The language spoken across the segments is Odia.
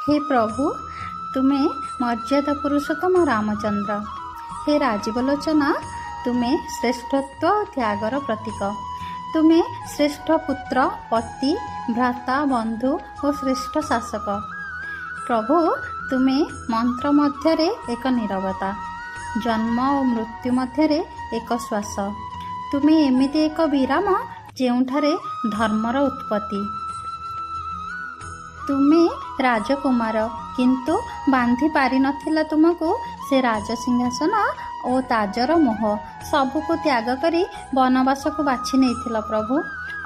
ହେ ପ୍ରଭୁ, ତୁମେ ମର୍ଯ୍ୟାଦା ପୁରୁଷୋତ୍ତମ ରାମଚନ୍ଦ୍ର। ହେ ରାଜୀବଲୋଚନ, ତୁମେ ଶ୍ରେଷ୍ଠତ୍ୱ ଓ ତ୍ୟାଗର ପ୍ରତୀକ। ତୁମେ ଶ୍ରେଷ୍ଠ ପୁତ୍ର, ପତି, ଭ୍ରାତା, ବନ୍ଧୁ ଓ ଶ୍ରେଷ୍ଠ ଶାସକ। ପ୍ରଭୁ, ତୁମେ ମନ୍ତ୍ର ମଧ୍ୟରେ ଏକ ନୀରବତା, ଜନ୍ମ ଓ ମୃତ୍ୟୁ ମଧ୍ୟରେ ଏକ ଶ୍ୱାସ। ତୁମେ ଏମିତି ଏକ ବିରାମ, ଯେଉଁଠାରେ ଧର୍ମର ଉତ୍ପତ୍ତି। ତୁମେ ରାଜକୁମାର, କିନ୍ତୁ ବାନ୍ଧି ପାରିନଥିଲା ତୁମକୁ ସେ ରାଜସିଂହାସନ ଓ ତାଜର ମୋହ। ସବୁକୁ ତ୍ୟାଗ କରି ବନବାସକୁ ବାଛି ନେଇଥିଲ ପ୍ରଭୁ,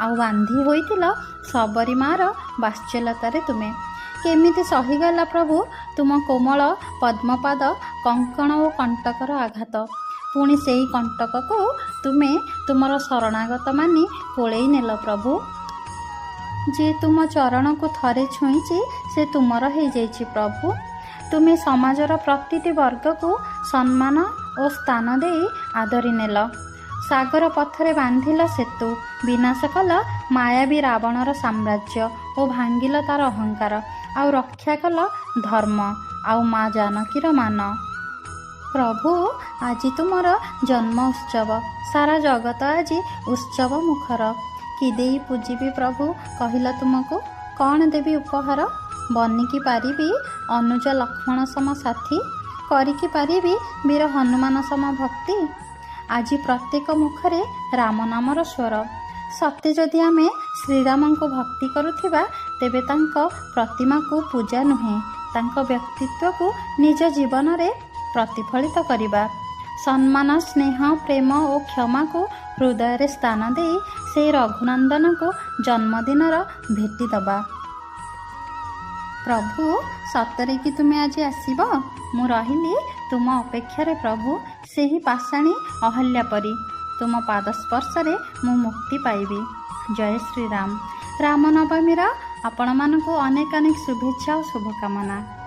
ଆଉ ବାନ୍ଧି ହୋଇଥିଲ ଶବରୀ ମାର ବାତ୍ସଲ୍ୟତାରେ। ତୁମେ କେମିତି ସହିଗଲା ପ୍ରଭୁ ତୁମ କୋମଳ ପଦ୍ମପାଦ କଙ୍କଣ ଓ କଣ୍ଟକର ଆଘାତ? ପୁଣି ସେଇ କଣ୍ଟକକୁ ତୁମେ ତୁମର ଶରଣାଗତ ମାନି କୋଳେଇ ନେଲ ପ୍ରଭୁ। ଯିଏ ତୁମ ଚରଣକୁ ଥରେ ଛୁଇଁଛି, ସେ ତୁମର ହେଇଯାଇଛି ପ୍ରଭୁ। ତୁମେ ସମାଜର ପ୍ରତିଟି ବର୍ଗକୁ ସମ୍ମାନ ଓ ସ୍ଥାନ ଦେଇ ଆଦରି ନେଲ। ସାଗର ପଥରେ ବାନ୍ଧିଲ ସେତୁ, ବିନାଶ କଲ ମାୟାବୀ ରାବଣର ସାମ୍ରାଜ୍ୟ ଓ ଭାଙ୍ଗିଲ ତାର ଅହଙ୍କାର, ଆଉ ରକ୍ଷା କଲ ଧର୍ମ ଆଉ ମା ଜାନକୀର ମାନ। ପ୍ରଭୁ, ଆଜି ତୁମର ଜନ୍ମ ଉତ୍ସବ। ସାରା ଜଗତ ଆଜି ଉତ୍ସବ ମୁଖର। କି ଦେଇ ପୂଜିବି ପ୍ରଭୁ କହିଲ ତୁମକୁ? କ'ଣ ଦେବି ଉପହାର? ବନିକି ପାରିବି ଅନୁଜ ଲକ୍ଷ୍ମଣ ସମ ସାଥୀ? କରିକି ପାରିବି ବୀର ହନୁମାନ ସମ ଭକ୍ତି? ଆଜି ପ୍ରତ୍ୟେକ ମୁଖରେ ରାମ ନାମର ସ୍ୱର। ସତେ ଯଦି ଆମେ ଶ୍ରୀରାମଙ୍କୁ ଭକ୍ତି କରୁଥିବା, ତେବେ ତାଙ୍କ ପ୍ରତିମାକୁ ପୂଜା ନୁହେଁ, ତାଙ୍କ ବ୍ୟକ୍ତିତ୍ୱକୁ ନିଜ ଜୀବନରେ ପ୍ରତିଫଳିତ କରିବା। ସମ୍ମାନ, ସ୍ନେହ, ପ୍ରେମ ଓ କ୍ଷମାକୁ ହୃଦୟରେ ସ୍ଥାନ ଦେଇ ସେଇ ରଘୁନନ୍ଦନଙ୍କୁ ଜନ୍ମଦିନର ଭେଟି ଦେବା। ପ୍ରଭୁ, ସତରେ କି ତୁମେ ଆଜି ଆସିବ? ମୁଁ ରହିଲି ତୁମ ଅପେକ୍ଷାରେ ପ୍ରଭୁ, ସେହି ପାଷାଣୀ ଅହଲ୍ୟା ପରି। ତୁମ ପାଦ ସ୍ପର୍ଶରେ ମୁଁ ମୁକ୍ତି ପାଇବି। ଜୟ ଶ୍ରୀରାମ। ରାମନବମୀର ଆପଣମାନଙ୍କୁ ଅନେକ ଅନେକ ଶୁଭେଚ୍ଛା ଓ ଶୁଭକାମନା।